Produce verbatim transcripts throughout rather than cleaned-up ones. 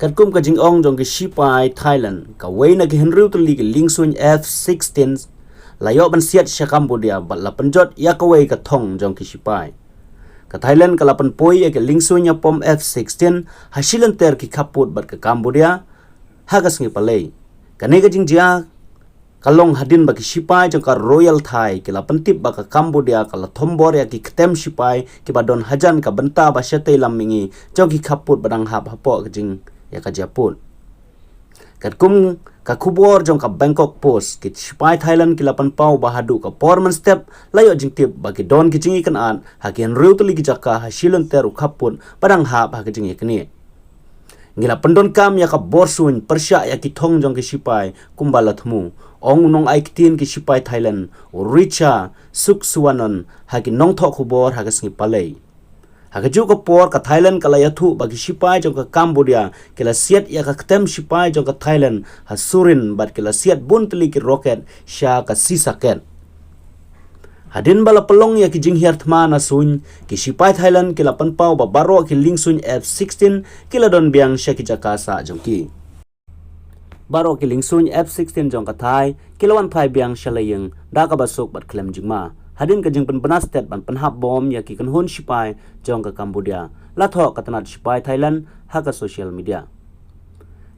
Katkum ka jingong jong ki shipai Thailand, kawei na ki hynriew tylli ki liengsuiñ F sixteen la ïoh ban siat sha Cambodia bad la pynjot ïa kawei ka thong jong ki shipai. Ka Thailand ka la pynpoi ïa ki liengsuiñ ïapom F sixteen ha shilynter ki khappud bad ka Cambodia ha ka sngi Palei. Kane ka jingjia ka long hadien ba ki shipai jong ka Royal Thai ki la pyntip ba ka Cambodia ka la thombor ïa ki ktem shipai kiba don hajan ka bynta ba shatei lam mihngi jong ki khappud ba dang hap hapoh ka jing ïa ka jia pud. Katkum ka khubor jong ka Bangkok Post, ki shipai Thailand ki la pynpaw ba haduh ka por mynstep la ïoh jingtip ba ki don ki jingïakynad ha ki hynriew tylli ki jaka ha shilynter u khappud ba dang hap ha ka jingïaknieh. Ngi la pyndonkam ïa ka bor suiñ pyrshah ïa ki thong jong ki shipai kumba la thmu, ong u nongai ktien ki shipai Thailand, u Richa Suksuwanon, ha ki nongthoh khubor ha ka sngi Palei. Ha kajuh ka por ka Thailand ka la ïathuh ba ki shipai jong ka Cambodia ki la siat ïa ka ktem shipai jong ka Thailand ha Surin bad ki la siat bun tylli ki roket sha ka Sisaket. Hadien ba la pynlong ïa ki jinghiar thma na suiñ, ki shipai Thailand ki la pynpaw ba baroh ki liengsuiñ F sixteen ki la don biang sha ki jaka sah jong ki. Baroh ki liengsuiñ F sixteen jong ka Thai ki la wan phai biang sha la ïing da kaba suk bad khlem jingma, hadien ka jingpynbna stet ban pynhap bom ïa ki kynhun shipai jong ka Cambodia, la thoh ka tnat shipai Thailand ha ka social media.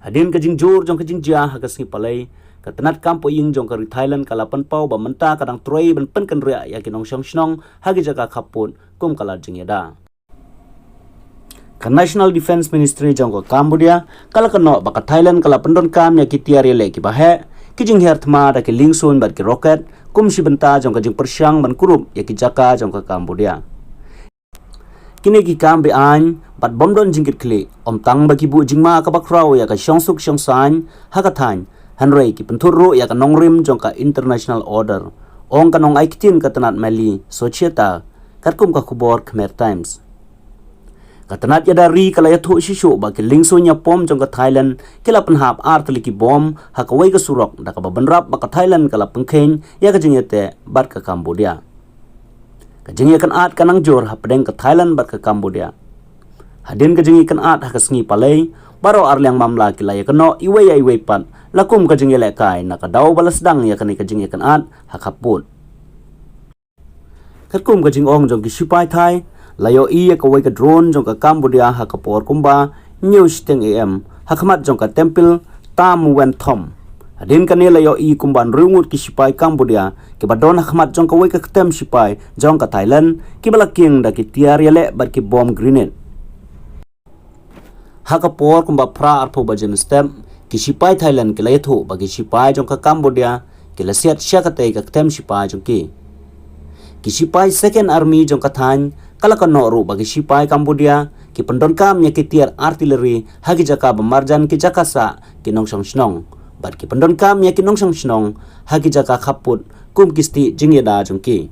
Hadien ka jingjur jong ka jingjia ha ka sngi Palei, ka tnat kam poh ïing jong ka ri Thailand ka la pynpaw ba mynta ka dang trei ban pynkynriah ïa ki nongshong shnong ha ki jaka khappud kum ka lad jingïada. Ka National Defence Ministry jong ka Cambodia ka la kynnoh ba ka Thailand ka la pyndonkam ïa ki tiar ïaleh kiba heh, ki jinghiar thma da ki liengsuiñ bad ki roket kum shi bynta jong ka jingpyrshang ban kurup ïa ki jaka jong ka Cambodia. Kine ki kam be-aiñ bad bym don jingkitkhlieh, ym tang ba ki buh jingma kaba khraw ïa ka shongsuk shongsaiñ ha ka thaiñ, hynrei ki pynthut ruh ïa ka nongrim jong ka international order, ong ka nongai ktien ka tnat Meli Socheta, katkum ka khubor Khmer Times. Ka tnat ïada ri ka la ïathuh shisha ba ki liengsuiñ ïapom jong ka Thailand ki la pynhap ar tylli ki bom ha kawei ka surok, da kaba bynrap ba ka Thailand ka la pynkheiñ ïa ka jingïateh bad ka Cambodia. Ka jingïakynad ka nang jur hapdeng ka Thailand bad ka Cambodia. Hadien ka jingïakynad ha ka sngi Palei, baroh arliang mamla ki la ïakynnoh iwei ïa iwei pat, la kum ka jingïalehkai na ka daw ba la sdang ïa kane ka jingïakynad ha khappud. Katkum ka jingong jong ki shipai Thai, la ïohi ïa kawei ka drone jong ka Cambodia ha ka por kumba hynñiew shiteng A M ha khmat jong ka Temple Tam Wen Thom. Hadien kane la ïohi kumba hynriew ngut ki shipai Cambodia kiba don ha khmat jong kawei ka ktem shipai jong ka Thailand, kiba la kieng da ki tiar ïaleh bad ki bom grenade. Ha ka por kumba phra arphew baje mynstep, ki shipai Thailand ki la ïathuh ba ki shipai jong ka Cambodia ki la siat sha katei ka ktem shipai jong ki. Ki shipai Second Army jong ka thaiñ ka la kynnoh ruh ba ki shipai Cambodia ki pyndonkam ïa ki tiar artillery ha ki jaka ba marjan ki jaka sah ki nongshong shnong, bad ki pyndonkam ïa ki nongshong shnong ha ki jaka khappud kum ki stieh jingïada jong ki.